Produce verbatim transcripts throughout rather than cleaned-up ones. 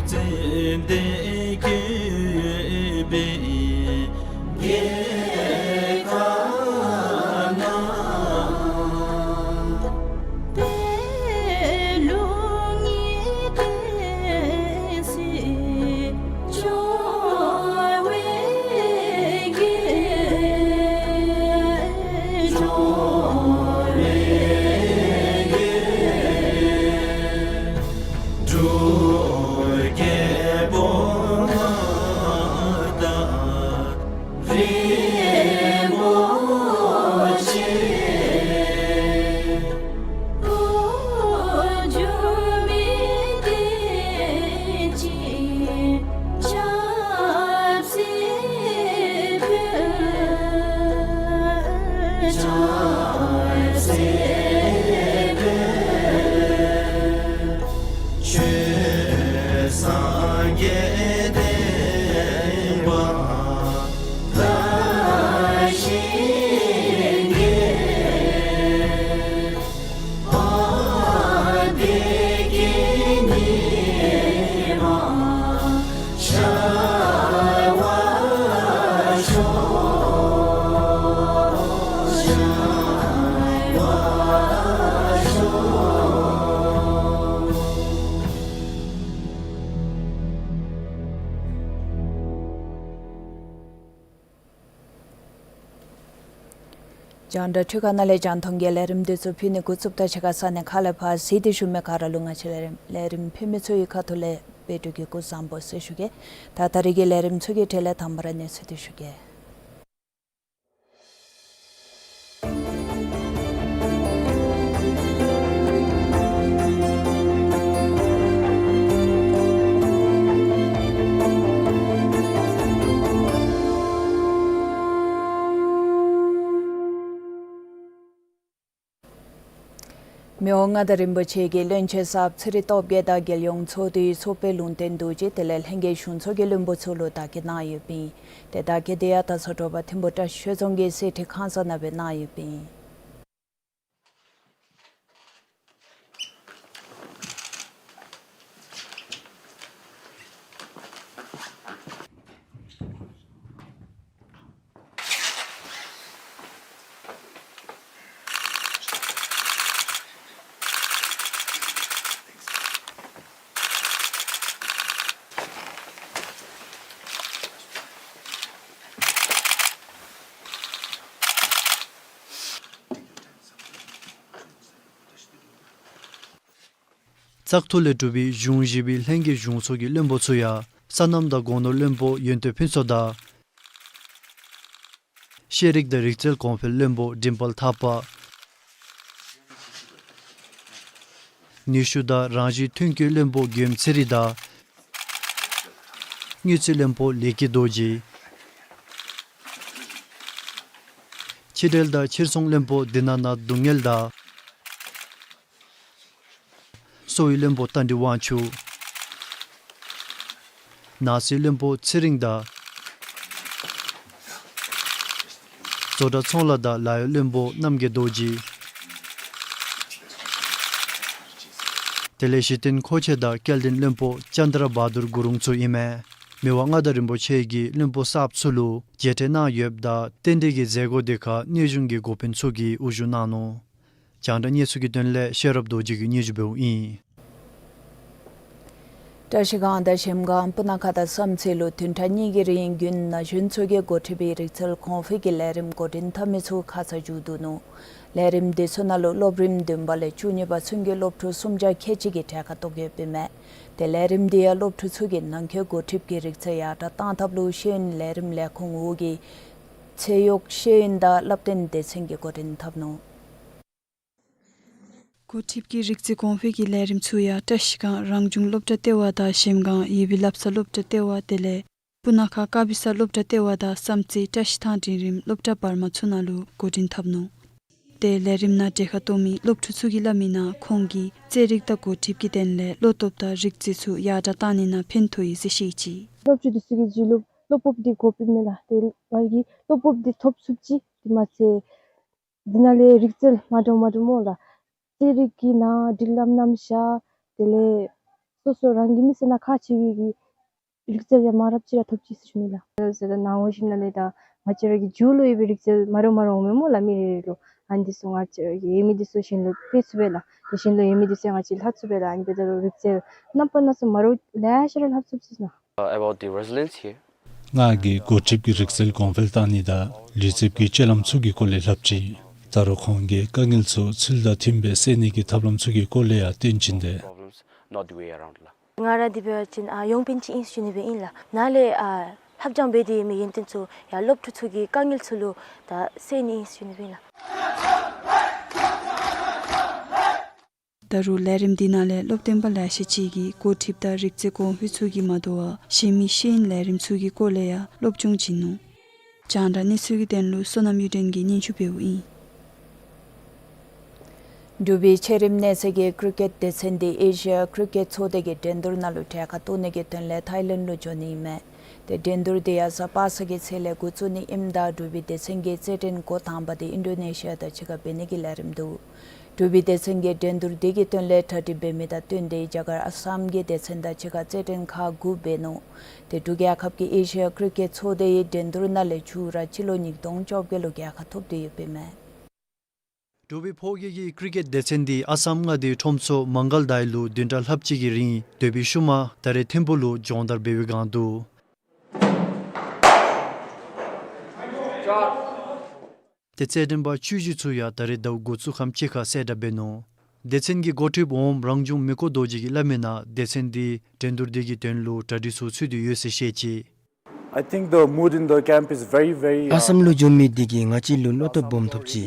ཙན་དན་བཀོད་པའི་རྒྱལ་ཁབ་ན། པད་ལུང་གི་བསྟན་སྲིད་འབྱུང་བའི་རྒྱལ། འབྱུང་བའི་རྒྱལ། འབྲུག་རྒྱལ་པོ་མངའ་བདག་རིན་པོ་ཆེ། འགོ་འཛུགས་མི་བསྟན་སྲིད་ཆབ་སྲིད་འཕེལ། ཆབ་སྲིད་འཕེལ། ཆོས་སངས་རྒྱས་བསྟན་པ་ལ་ཞིང་གནས། ཨ་བདེ་སྐྱིད་ཉི་མ་ཤར་བར་ཤོག། ཤར་བར་ཤོག། རྒྱང་བསྒྲགས་འཕྲུལ་ཁང་ནང་ལས་རྒྱང་མཐོང་གི་ལས་རིམ་འདི་ཚུ་ཕུལ་ནི་འགོ་བཙུགསཔ་ད་ཕྱི་ཁ་ས་གནས་ཁག་ལས་ཕར་གཟིགས་ཏེ་བཞུགས་མི་ག་ར་ལུ་ང་བཅས་ལས་རིམ་ལས་རིམ་ཕུལ་མི་ཚུ་གི་ཁ་ཐུག་ལས་དཔལ་སྤྲུལ་གྱི་སྐུ་གཟུགས་བཟང་པོ་ཟེར་ཞུ་གེ། ད་ད་རིས་ཀྱི་ལས་རིམ་ཚུ་གི་གྲས་ལས་དང་པ་ར་གནས་ཚུལ་འདི་ཞུ་གེ། མི་དབང་མངའ་བདག་རིན་པོ་ཆེ་གིས་བློན་ཆེན་གསརཔ་ཚེ་རིང་སྟོབས་རྒྱས་དང་རྒྱལ་ཡོངས་ཚོགས་འདུའི་ཚོགས་དཔོན་ལུང་བསྟན་རྡོ་རྗེ་དེ་ལས་ལྷན་རྒྱས་གཞུང་ཚོགས་ཀྱི་བློན་པོ་ཚུ་ལུ་བདག་སྐྱེལ་གནང་ཡོདཔ་ཨིན། ཏེ་བདག་སྐྱེལ་འདི་ཡང་ད་ཚོ་དྲོ་པ་ཐིམ་ཕུ་བཀྲ་ཤིས་ཆོས་རྫོང་གི་གསེར་ཁྲི་ཁང་གསར་ནང་སྦེ་གནང་ཡོདཔ་ཨིན། བཙག་འཐུ་ལས་གྲུབ་པའི་གཞུང་བཞི་པའི་ལྷན་རྒྱས་གཞུང་ཚོགས་ཀྱི་བློན་པོ་ཚུ་ཡང་སོ་ནམ་དང་སྒོ་ནོར་བློན་པོ་ཡོན་ཏན་ཕུན་ཚོགས་དང་། ཤེས་རིག་དང་རིག་རྩལ་གོང་འཕེལ་བློན་པོ་འགྲིམ་དཔལ་ཐར་པ། ནུས་ཤུགས་དང་རང་བཞིན་ཐོན་སྐྱེད་བློན་པོ་རྒྱལམོ་ཚེ་རིང་དང་། དངུལ་རྩིས་བློན་པོ་ལེགས་སྐྱིད་རྡོ་རྗེ། ཕྱི་འབྲེལ་དང་ཕྱིར་ཚོང་བློན་པོ་དི་ན་ན་སྡུག་བསྔལ་དང་། གསོ་བའི་བློན་པོ་རྟ་མགྲིན་དབང་ཕྱུག། ནང་སྲིད་བློན་པོ་ཚེ་རིང་དང་། བཟོ་གྲྭ་ཚོང་ལཱ་དང་ལཱ་གཡོག་བློན་པོ་རྣམ་རྒྱལ་རྡོ་རྗེ། དེ་ལས་གཞི་རྟེན་མཁོ་ཆས་དང་སྐྱེལ་འདྲེན་བློན་པོ་ཅན་དྲ་བ་དུར་གུ་རུང་ཚུ་ཨིན་མས། མི་དབང་མངའ་བདག་རིན་པོ་ཆེ་གིས་བློན་པོ་གསརཔ་ཚུ་ལུ་མཇལ་འཕྲད་གནང་ཡོདཔ་ད་རྟེན་འབྲེལ་གྱི་མཛད་སྒོ་དེ་ཁར་སྣོད་གཞུང་གི་འགོ་དཔོན་ཚུ་གིས་དབུ་བཞུགས་གནང་ནུག། རྒྱང་བསྒྲགས་གནས་ཚུལ་གྱི་དོན་ལས་ཤེས་རབ་རྡོ་རྗེ་གིས་སྙན་ཞུ་འབདཝ་ཨིན། བཀྲ་ཤིས་སྒང་དང་གཞལམ་སྒང་སྤུ་ན་ཁ་དང་བསམ་རྩེ་ལུ་བདུན་ཕྲག་གཉིས་ཀྱི་རིང་རྒྱུན་ན་གཞོན་ཚོགས་ཀྱིས་འགོ་ཁྲིད་པའི་རིག་རྩལ་གོང་འཕེལ་གྱི་ལས་རིམ་འགོ་འདྲེན་འཐབ་མི་ཚུ་ཁ་ཙ་མཇུག་བསྡུ་ནུག། ལས་རིམ་དེ་ཚུ་ནང་ལུ་སློབ་རིམ་བདུན་པ་ལས་བཅུ་གཉིས་པ་ཚུན་གྱི་སློབ་ཕྲུག་སུམ་བརྒྱ་ཁལ་གཅིག་གིས་གྲལ་ཁར་གཏོགས་ཡོདཔ་ཨིན་མས། ཏེ་ལས་རིམ་དེ་ཡང་སློབ་ཕྲུག་ཚུ་གིས་ནང་འཁོད་འགོ་ཁྲིད་ཀྱི་རིག་རྩལ་ཡར་དྲག་གཏང་ཐབས་ལུ་ཤེས་ཡོན་ལས་རིམ་ལས་ཁུངས་འོག་གི་ཚད་གཡོག་ཤེས་ཡོན་དང་བསླབ་སྟོན་སྡེ་ཚན་གྱིས་འགོ་འདྲེན་འཐབ་ནུག། འགོ་ཁྲིད་ཀྱི་རིག་རྩལ་གོང་འཕེལ་གྱི་ལས་རིམ་ཚུ་ཡང་བཀྲ་ཤིས་སྒང་རང་བྱུང་སློབ་གྲྭ་ལྟེ་བ་དང་གཞལམ་སྒང་ཡུ་བི་བསླབ་གསར་སློབ་གྲྭ་ལྟེ་བ་དེ་ལས་སྤུ་ན་ཁ་ཀ་བི་ས་སློབ་གྲྭ་ལྟེ་བ་དང་བསམ་རྩེ་བཀྲ་ཤིས་ཐང་འབྲིང་རིམ་སློབ་གྲྭ་བར་མ་ཚུ་ནང་ལུ་འགོ་འདྲེན་འཐབ་ནུག། ཏེ་ལས་རིམ་ནང་གྲལ་ཁར་གཏོགས་མི་སློབ་ཕྲུག་ཚུ་གིས་སླབ་མིའི་ནང་ཁོང་གིས་རྩེད་རིགས་དང་འགོ་ཁྲིད་ཀྱི་དོན་ལས་བློ་སྟོབས་དང་རིག་རྩལ་ཚུ་ཡར་དྲག་གཏང་ནི་ནང་ཕན་ཐོགས་ཡི་ཟེར་བཤད་ཅི། སློབ་ཕྲུག་འདི་ཚུ་གིས་བརྒྱུད་སློབ་བློ་སྤོབས་འདི་དགོཔ་ཨིན་མས་ལགས། ཏེ་ང་གིས་བློ་སྤོབས་འདི་ཐོབ་ཚུགས་ཅི། དེ་མ་ཚད་འདི་ནང་ལས་རིག་རྩལ་མ་འདྲཝ་མ་འདྲཝ་སྨོ་ལགས། རྩེད་རིགས་ཀྱི་ནང་སྒྲིག་ལམ་རྣམ་གཞག་དེ་ལས་ སོ་སོ་རང་གི་མི་ཚེ་ནང་ཁག་ཆེ་བའི་གི་རིག་རྩལ་ཡང་མ་རབས་ཅིག་ར་ཐོབ་ཅི་ཟེར་ཞུ་ནི་ལགས། ཟེར་ད་ནང་བཞིན་ན་ལས་ད་ང་བཅས་ར་གི་མཇུག་ལུ་ཡོད་པའི་རིག་རྩལ་མ་རབས་མ་རབས་འོང་མས་སྨོ་ལགས། མི་རེ་རེ་ལུ་ཨ་ནི་འདི་ཚུ་ང་བཅས་ར་གི་ཡོད་མི་འདི་ཚུ་གཞན་ལུ་སྤེལ་ཚུགས་པས་ལགས། དེ་བཞིན་དུ་ཡོད་མི་འདི་ཚུ་ཡང་ང་བཅས་ལྷབ་ཚུགས་པས་ལགས། ཨ་ནི་འབདཝ་ད་ལུ་རིག་རྩལ་རྣམ་པ་སྣ་ཚོགས་མ་རབས་ལེ་ཤ་ར་ལྷབ་ཚུགས་ཅི་ཟེར་ན། Uh, about the resilience here. ང་གིས་འགོ་ཁྲིདཔ་ཀྱི་རིག་རྩལ་གོང་འཕེལ་བཏང་ནི་དང་ལུས་རྩལཔ་ཀྱི་སྤྱོད་ལམ་ཚུ་གི་སྐོར་ལས་ལྷབ་ཅི། ད་རུང་ཁོང་གིས་དཀའ་ངལ་ཚུ་ཚུལ་དང་མཐུན་སྦེ་སེལ་ནི་གི་ཐབས་ལམ་ཚུ་གི་སྐོར་ལས་ཡང་སྟོན་བྱིན་ཏེ། Problems, not the way around ལགས། ང་ར་འདི་འབད་བ་ཅིན་ཨ་གཡོགཔ་ཅིག་ཨིན་ཟེར་ཞུ་ནི་སྦེ་ཨིན་ལགས། ནཱ་ལས་ཨ་ལྷབ་སྦྱང་འབད་དེ་ཡོད་མི་ཡོན་ཏན་ཚུ་ཡང་སློབ་ཕྲུག་ཚུ་གི་དཀའ་ངལ་ཚུ་ལུ་ད་སེལ་ནི་ཨིན་ཟེར་ཞུ་ནི་སྦེ་ཨིན་ལགས། ད་རུང་ལས་རིམ་འདི་ནང་ལས་སློབ་སྟོན་པ་ལེ་ཤ་ཅིག་གིས་འགོ་ཁྲིདཔ་དང་རིག་རྩལ་གོང་འཕེལ་ཚུ་གིས་མ་དོ་བར་གཞན་མི་ཤེས་ཡོན་ལས་རིམ་ཚུ་གི་སྐོར་ལས་ཡང་སློབ་སྦྱོང་བྱིན་ནུག། རྒྱང་བསྒྲགས་གནས་ཚུལ་གྱི་དོན་ལུ་བསོད་ནམས་གཡུ་སྒྲོན་གྱིས་སྙན་ཞུ་འབདཝ་ཨིན། འབྲུག་པའི་ཆེ་རིམ་གནས་ཚད་ཀྱི་ཀྲི་ཀེཊ་སྡེ་ཚན་འདི་ཨེ་ཤི་ཡ་ཀྲི་ཀེཊ་ཚོགས་སྡེ་གི་འགྲན་བསྡུར་ནང་ལུ་གྲལ་ཁར་གཏོགས་ནི་གི་དོན་ལས་ཐའི་ལེནཌ་ལུ་འགྱོ་ནི་ཨིན་མས། ཏེ་འགྲན་བསྡུར་འདི་ཡང་གཟའ་པ་སངས་ཀྱི་ཚེས་ལས་འགོ་བཙུགས་ནི་ཨིནམ་ད་འབྲུག་པའི་སྡེ་ཚན་གྱི་རྩེད་འགྲན་འགོ་དང་པ་འདི་ཨིན་ཌོ་ནེ་ཤི་ཡ་དང་གཅིག་ཁར་འབད་ནི་གི་ལས་རིམ་འདུག། འབྲུག་པའི་སྡེ་ཚན་གྱིས་འགྲན་བསྡུར་འདི་གི་དོན་ལས་གྲ་སྒྲིག་འབད་མི་དང་བསྟུན་ཏེ་རྒྱ་གར་ཨ་སམ་གྱི་སྡེ་ཚན་དང་གཅིག་ཁར་རྩེད་འགྲན་ཁག་དགུ་འབད་ནུག། ཏེ་འབྲུག་རྒྱལ་ཁབ་ཀྱི་ཨེ་ཤི་ཡ་ཀྲི་ཀེཊ་ཚོགས་སྡེ་ཡི་འགྲན་བསྡུར་ནང་ལས་ཕྱུག་ར་སྤྱི་ལོ་ཉིས་སྟོང་བཅོ་བརྒྱད་ལུ་རྒྱལ་ཁ་ཐོབ་སྟེ་ཡོདཔ་ཨིན་མས། འབྲུག་པའི་ཕོ་སྐྱེས་ཀྱི་ཀྲི་ཀེཊ་སྡེ་ཚན་འདི་ཨ་སམ་མངའ་སྡེའི་ཁྲོམ་ཚོགས་མང་གལ་དཱའི་ལུ་བདུན་ཕྲག་ལྷགཔ་ཅིག་གི་རིང་སྡོད་པའི་ཤུལ་མ་ད་རེས་ཐིམ་ཕུག་ལུ་སྦྱོང་བརྡར་འབད་བའི་བསྒང་འདུག། ཏེ་རྩེད་འགྲན་པ་བཅུ་བཞི་ཚུ་ཡང་ད་རེས་ཟླཝ་འགོ་བཙུགས་ཁམས་ཅིག་ཁར་གསལ་བསྒྲགས་འབད་ནུག། སྡེ་ཚན་གྱི་འགོ་ཁྲིདཔ་འོགམ་རང་བྱུང་མི་བསྐོ་རྡོ་རྗེ་གིས་སླབ་མི་ནང་སྡེ་ཚན་འདི་འགྲན་བསྡུར་འདི་གི་དོན་ལུ་གྲ་སྒྲིག་ཚུ་ཚུད་དེ་ཡོད་ཟེར་བཤད་ཅི། I think the mood in the camp is very, very, uh, ཨ་སམ་ལུ་འགྱོ་མི་འདི་གིས་ང་བཅས་ལུ་བློ་སྟོབས་སྦོམ་ཐོབ་ཅི།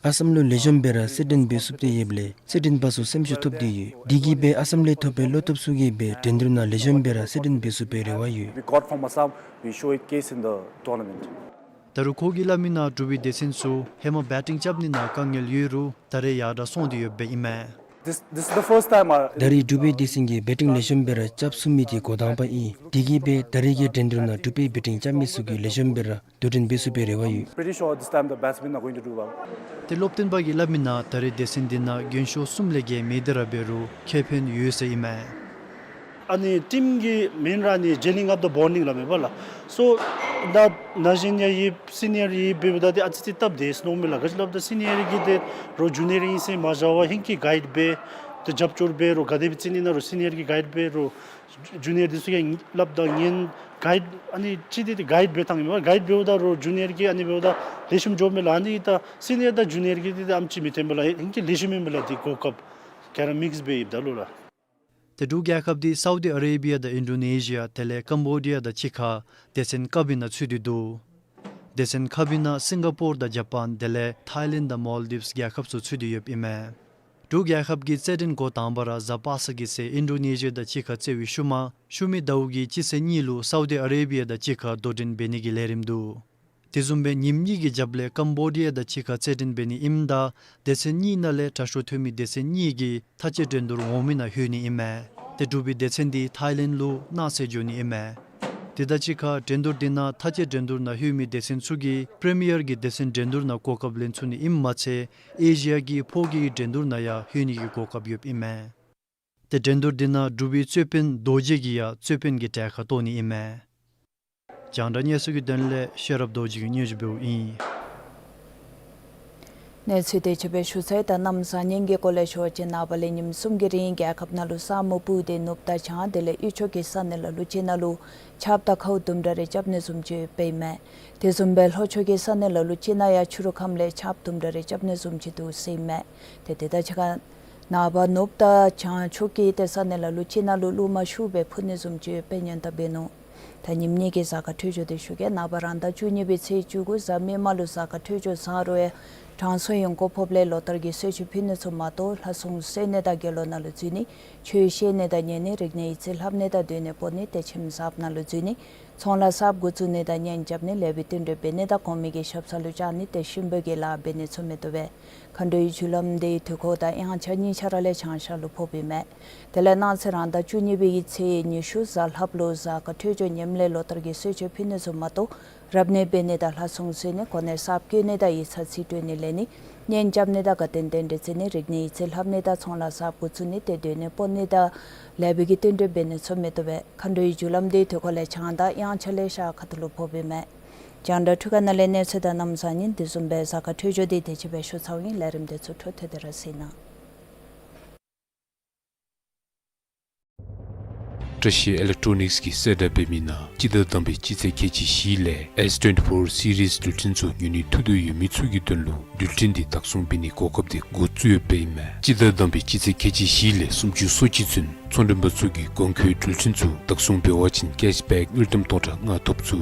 ཨ་སམ་ལུ་ལེགས་ཤོམ་སྦེ་ར་རྩེད་འགྲན་འབད་ཚུགསཔ་སྟེ་ཡོདཔ་ལས་རྩེད་འགྲན་པ་ཚུ་སེམས་ཤུགས་ཐོབ་སྟེ་ཡོད། འདི་གིས་སྦེ་ཨ་སམ་ལས་ཐོབ་པའི་བློ་སྟོབས་ཚུ་གིས་སྦེ་འགྲན་བསྡུར་ནང་ལེགས་ཤོམ་སྦེ་ར་རྩེད་འགྲན་འབད་ཚུགས་པའི་རེ་བ་ཡོད། We got from Assam, we show it case in the tournament. ད་རུང་ཁོ་གིས་སླབ་མི་ནང་འབྲུག་པའི་སྡེ་ཚན་ཚུ་ཧེ་མ་བེ་ཊིང་རྐྱབ་ནི་ནང་དཀའ་ངལ་ཡོད་རུང་ད་རེས་ཡར་དྲག་སོང་སྟེ་ཡོདཔ་ཨིན་མས། This, this is the first time I ད་རེས་འབྲུག་པའི་སྡེ་ཚན་གྱིས་བེ་ཊིང་ལེགས་ཤོམ་སྦེ་ར་རྐྱབ་ཚུགས་མི་འདི་འགོ་དང་པ་ཨིན། འདི་གིས་སྦེ་ད་རེས་ཀྱི་འགྲན་བསྡུར་ནང་འབྲུག་པའི་བེ་ཊིང་རྐྱབ་མི་ཚུ་གིས་ལེགས་ཤོམ་སྦེ་ར་དོ་འགྲན་འབད་ཚུགས་པའི་རེ་བ་ཡོད། Pretty sure this time the batsmen are going to do well. ཏེ་སློབ་སྟོན་པ་གིས་སླབ་མི་ནང་ད་རེས་སྡེ་ཚན་འདི་ནང་རྒན་ཤོས་གསུམ་ལས་བརྒལ་མེད་དེ་ར་འབད་རུང་ཁེ་ཕན་ཡོད་ཟེར་ཨིན་མས། ཨ་ནི་ཊིམ་གྱི་མེན་ར་ཨ་ནི་ཇེ་ལིང་ཨཔ་དང་བོན་ཌིང་ལགས་མེན་པ་ལགས། སོ་ད་ན་གཞོན་ཡང་ཡོད་སི་ནི་ཡར་ཡོད་འབདཝ་ད་ཏེ་ཨ་ཙི་ཅིག་སྟབས་བདེ་ཟེར་མནོཝ་མས་ལགས། ག་ཅི་སླབ་ད་སི་ནི་ཡར་གྱིས་ཏེ་རོགས་ཇུ་ནི་ཡར་ཨིན་ཟེར་མ་བཞག་པར་ཧིང་གིས་གའིཌ་འབད་དེ་རྒྱབ་སྐྱོར་འབད་རོགས། ག་དེ་སྦེ་རྩེད་ནི་ཨིན་ན་རོགས་སི་ནི་ཡར་གྱིས་གའིཌ་འབད་རོགས། ཇུ་ནི་ཡར་འདི་ཚུ་ཡང་སླབ་ད་ངན་གའིཌ་ཨ་ནི་ཅིག་འདི་ཏེ་གའིཌ་འབད་ཐངས་ཨིན་མས། གའིཌ་འབདཝ་ད་རོགས་ཇུ་ནི་ཡར་གྱིས་ཨ་ནི་འབདཝ་ད་ལེགས་ཤོམ་འགྱོཝ་མས་ལགས། ཨ་ནི་ད་སི་ནི་ཡར་དང་ཇུ་ནི་ཡར་གྱིས་འདི་ཏེ་ཨ་ཙི་མི་བཏུབ་པས་ལགས། ཧིང་གིས་ལེགས་ཤོམ་ཨིན་པས་ལགས། འདི་གོ་སྐབས་ག་ར་མིགསི་སྦེ་ཡོདཔ་ད་ལུ་ལགས། ཏེ་འབྲུག་རྒྱལ་ཁབ་འདི་སའུ་དི་ཨ་རེ་བི་ཡ་དང་ཨིན་ཌོ་ནེ་ཤི་ཡ་དེ་ལས་ཀམ་བོ་ཌི་ཡ་དང་གཅིག་ཁར་སྡེ་ཚན་ཀ་པའི་ནང་ཚུད་དེ་འདུག། སྡེ་ཚན་ཁ་བའི་ནང་སིང་ག་པོར་དང་ཇ་པཱན་དེ་ལས་ཐའི་ལེནཌ་དང་མཱལ་ཌིབས་རྒྱལ་ཁབ་ཚུ་ཚུད་དེ་ཡོདཔ་ཨིན་མས། འབྲུག་རྒྱལ་ཁབ་ཀྱིས་རྩེད་འགྲན་འགོ་དང་པ་ར་གཟའ་པ་སངས་ཀྱི་ཚེ་ཨིན་ཌོ་ནེ་ཤི་ཡ་དང་གཅིག་ཁར་རྩེད་པའི་ཤུལ་མ་ཤུལ་མའི་ཟླཝ་གི་སྤྱི་ཚེས་གཉིས་ལུ་སའུ་དི་ཨ་རེ་བི་ཡ་དང་གཅིག་ཁར་དོ་འགྲན་འབད་ནི་གི་ལས་རིམ་འདུག། དེ་བཟུམ་སྦེ་ཉིནམ་གཉིས་ཀྱི་རྒྱབ་ལས་ཀམ་བོ་ཌི་ཡ་དང་གཅིག་ཁར་རྩེད་འགྲན་འབད་ནི་ཨིནམ་ད་སྡེ་ཚན་གཉིས་ནང་ལས་དྲག་ཤོས་ཐོན་མི་སྡེ་ཚན་གཉིས་ཀྱིས་མཐའ་དཔྱད་འགྲན་བསྡུར་འོང་མི་ནང་ལྷོད་ནི་ཨིན་མས། ཏེ་འབྲུག་པའི་སྡེ་ཚན་འདི་ཐའི་ལེནཌ་ལུ་གནངས་ཚེ་འགྱོ་ནི་ཨིན་མས། དེ་དང་གཅིག་ཁར་འགྲན་བསྡུར་འདི་ནང་མཐའ་དཔྱད་འགྲན་བསྡུར་ནང་ལྷོད་མི་སྡེ་ཚན་ཚུ་གིས་པི་རི་མི་ཡར་གྱི་སྡེ་ཚན་འགྲན་བསྡུར་ནང་གོ་སྐབས་ལེན་ཚུགས་ནི་ཨིནམ་མ་ཚད་ཨེ་ཤི་ཡ་གི་ཕོ་སྐྱེས་འགྲན་བསྡུར་ནང་ཡང་ལྷོད་ནི་གི་གོ་སྐབས་ཡོདཔ་ཨིན་མས། ཏེ་འགྲན་བསྡུར་འདི་ནང་འབྲུག་པའི་རྩོད་དཔོན་རྡོ་རྗེ་གིས་ཡང་རྩོད་དཔོན་གྱི་གྲལ་ཁར་གཏོགས་ནི་ཨིན་མས། རྒྱང་བསྒྲགས་གནས་ཚུལ་གྱི་དོན་ལས་ཤེས་རབ་རྡོ་རྗེ་གིས་སྙན་ཞུ་འབདཝ་ཨིན། གནས་ཚུལ་དེ་ཅིག་སྦེ་ཞུ་ཚར་ཡི། ད་གནམ་གཤིས་ཉེན་ཁའི་སྐོར་ལས་ཞུ་བ་ཅིན་ནངས་པ་ལས་ཉིནམ་གསུམ་གྱི་རིང་རྒྱལ་ཁབ་ནང་ལུ་ས་སྨུག་སྤུབས་ཏེ་ནུབ་དང་བྱང་དེ་ལས་དབུས་ཕྱོགས་ཀྱི་ས་གནས་ལ་ལུ་ཅིག་ནང་ལུ་ཆརཔ་དང་ཁཝ་དུམ་གྲ་རེ་རྐྱབ་ནི་བཟུམ་ཅིག་ཡོདཔ་ཨིན་མས། དེ་བཟུམ་སྦེ་ལྷོ་ཕྱོགས་ཀྱི་ས་གནས་ལ་ལུ་ཅིག་ནང་ཡང་ཕྱི་རུ་ཁམས་ལས་ཆརཔ་དུམ་གྲ་རེ་རྐྱབ་ནི་བཟུམ་ཅིག་འདུག་ཟེར་ཨིན་མས། ཏེ་དེ་དང་གཅིག་ཁར་ནངས་པ་ནུབ་དང་བྱང་ཕྱོགས་ཀྱི་ཏེ་ས་གནས་ལ་ལུ་ཅིག་ནང་ལུ་རླུང་མ་ཤུགས་སྦེ་འཕུ་ནི་བཟུམ་ཅིག་ཡོདཔ་སྦེ་སྔོན་བརྡ་འབད་ནུག། ད་ཉིནམ་གཉིས་ཀྱི་གཟའ་སྐར་འཕྲོད་སྦྱོར་དེ་ཞུ་གེ། ནངས་པ་རང་ཟླ་བཅུ་གཉིས་པའི་ཚེས་བཅུ་དགུ་གཟའ་མིག་དམར་ལུ་གཟའ་སྐར་འཕྲོད་སྦྱོར་བཟང་རུང་ཡང་དྲང་སྲོང་གི་གོ་འཕང་ལས་ལོ་ལྟར་གྱི་གསོལ་མཆོད་ཕུལ་ནི་ཚུ་མ་གཏོགས་ལྷ་སྲུང་གསོལ་ནི་དང་དགེ་སློང་ནང་ལུ་འཛུལ་ནི་ཆོས་བཤད་ནི་དང་ཉན་ནི་རིག་གནས་ཡིག་རྩིས་ལྷབ་ནི་དང་སྡོད་གནས་སྤོ་ནི་ཏེ་ཁྱིམ་གསརཔ་ནང་ལུ་འཛུལ་ནི་ཚོང་ལཱ་གསརཔ་འགོ་བཙུགས་ནི་དང་གཉེན་རྐྱབ་ནི་ལེགས་པའི་བསྟུན་གྲོས་འབད་ནི་དང་གོང་མའི་གི་ཞབས་ས་ལུ་བཅར་ནི་ཏེ་གཤིན་པོའི་གི་ལཱ་འབད་ནི་ཚུ་མི་བཏུབ་པས། མཁའ་འགྲོའི་རྒྱུ་ལམ་དེའི་དུས་འཁོར་དང་དབྱངས་འཆར་གཉིས་ཆ་ར་ལས་བྱང་ཤར་ལུ་ཕོགཔ་ཨིན་མས། དེ་ལས་གནངས་ཚེ་རང་ཟླ་བཅུ་གཉིས་པའི་གི་ཚེས་ཉི་ཤུ་གཟའ་ལྷགཔ་ལུ་གཟའ་སྐར་འཕྲོད་སྦྱོར་ངནམ་ལས་ལོ་ལྟར་གྱི་གསོལ་མཆོད་ཕུལ་ནི་ཚུ་མ་གཏོགས་ རབ་གནས་འབད་ནི་དང་ལྷ་སྲུང་གསོལ་ནི་གོ་གནས་གསརཔ་བསྐོ་ནི་དང་ཡིག་ཚང་རྩིས་སྤྲོད་ནི་ལེན་ནི་གཉེན་རྐྱབ་ནི་དང་དགའ་སྟོན་རྟེན་འབྲེལ་བརྩི་ནི་རིག་གནས་ཡིག་རྩིས་ལྷབ་ནི་དང་ཚོང་ལཱ་གསརཔ་འགོ་བཙུགས་ནི་དེ་སྡོད་གནས་སྤོ་ནི་དང་ལེགས་པའི་གི་རྟེན་འབྲེལ་འབད་ནི་ཚུ་མི་བཏུབ་པས། མཁའ་འགྲོའི་རྒྱུ་ལམ་འདི་དུས་འཁོར་ལས་བྱང་དང་དབྱངས་འཆར་ལས་ཤར་ཁ་ཐུག་ལུ་ཕོགཔ་ཨིན་མས། རྒྱང་བསྒྲགས་འཕྲུལ་ཁང་ནང་ལས་གནས་ཚུལ་དང་གནམ་གཤིས་ཉིན་འདི་བཟུམ་སྦེ་གཟའ་སྐར་འཕྲོད་སྦྱོར་འདི་དེ་ཅིག་སྦེ་ཞུ་ཚརཝ་ཨིན། ལས་རིམ་འདི་ཚུ་འཕྲོ་མཐུད་དེ་ར་གཟིགས་གནང་། བཀྲ་ཤིས་ཨི་ལེག་ཊོ་ནིགསི་གིས་གསལ་བསྒྲགས་འབད་མི་ནང་སྤྱི་ཟླ་དང་པའི་སྤྱི་ཚེས་ཁལ་གཅིག་བཞི་ལས་ཨེསི་ཊུ་ཝེན་ཊི་ཕོར་སི་རིསི་འགྲུལ་འཕྲིན་ཚུ་ཉོ་ནི་ཐུགས་འདོད་ཡོད་མི་ཚུ་གི་དོན་ལུ་འགྲུལ་འཕྲིན་འདི་བདག་བཟུང་འབད་ནིའི་གོ་སྐབས་འདི་འགོ་བཙུགས་ཡོདཔ་ཨིན་མས། སྤྱི་ཟླ་དང་པའི་སྤྱི་ཚེས་ཁལ་གཅིག་བཞི་ལས་སུམ་ཅུ་སོ་གཅིག་ཚུན་ཚོང་མགྲོན་པ་ཚུ་གིས་གོང་འཁོད་འགྲུལ་འཕྲིན་ཚུ་བདག་བཟུང་འབད་བ་ཅིན་ཀེཤ་བེཀ་དངུལ་ཀྲམ་སྟོང་ཕྲག་ལྔ་ཐོབ་ཚུགས།